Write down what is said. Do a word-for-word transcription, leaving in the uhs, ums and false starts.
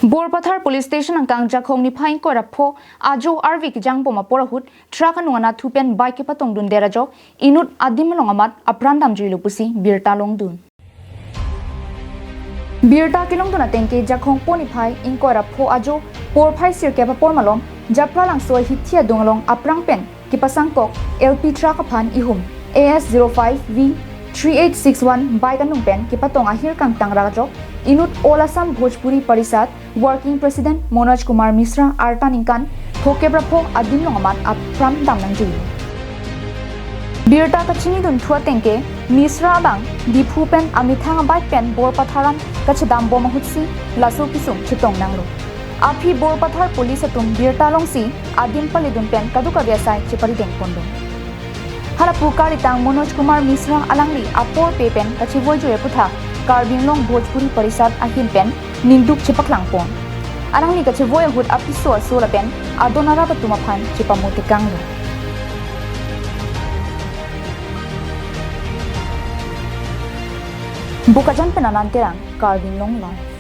Borpathar Police Station angkang Jakhong niphai ingkoi ra pho ajo arve kejang bom apor ahut truck anung anatthu pen bike kepatong dundet ajok inut adim along amat apran damjuilo pusi birta longdun. Birta kelongdun atengke Jakhong po niphai ingkoi ra pho ajo porphai sirkep apor malom Japralangso ahithi adung along aphrang pen kepasangkok L P truck aphan ihum A S zero five V three eight six one bike anung pen kepatong ahir kangtang ra ajok inut All Assam Bhojpuri Parishad Working President Manoj Kumar Misra arta ningkan phokep ra pho adim along amat apran dam nangji. Birta kachini dunthu atengke Misra abang Diphu pen amethang abike pen Borpathar an kachedam bom ahutsi laso kesung chetong nanglo. Aphi Borpathar Police atum birta longsi adim paledun pen kadokave asai cheparideng ponlo. Hala pu kalitang Manoj Kumar Misra alangli apor pe pen kachevoi joi aputhak Karbi Anglong Bhojpuri Parishad ahin pen ningduk chepaklang pon. Alangli kachevoi ahut apiso aso lapen adon arap atum aphan chepamu tekanglo. Bokajan pen Anand Terang, Karbi Anglong Live.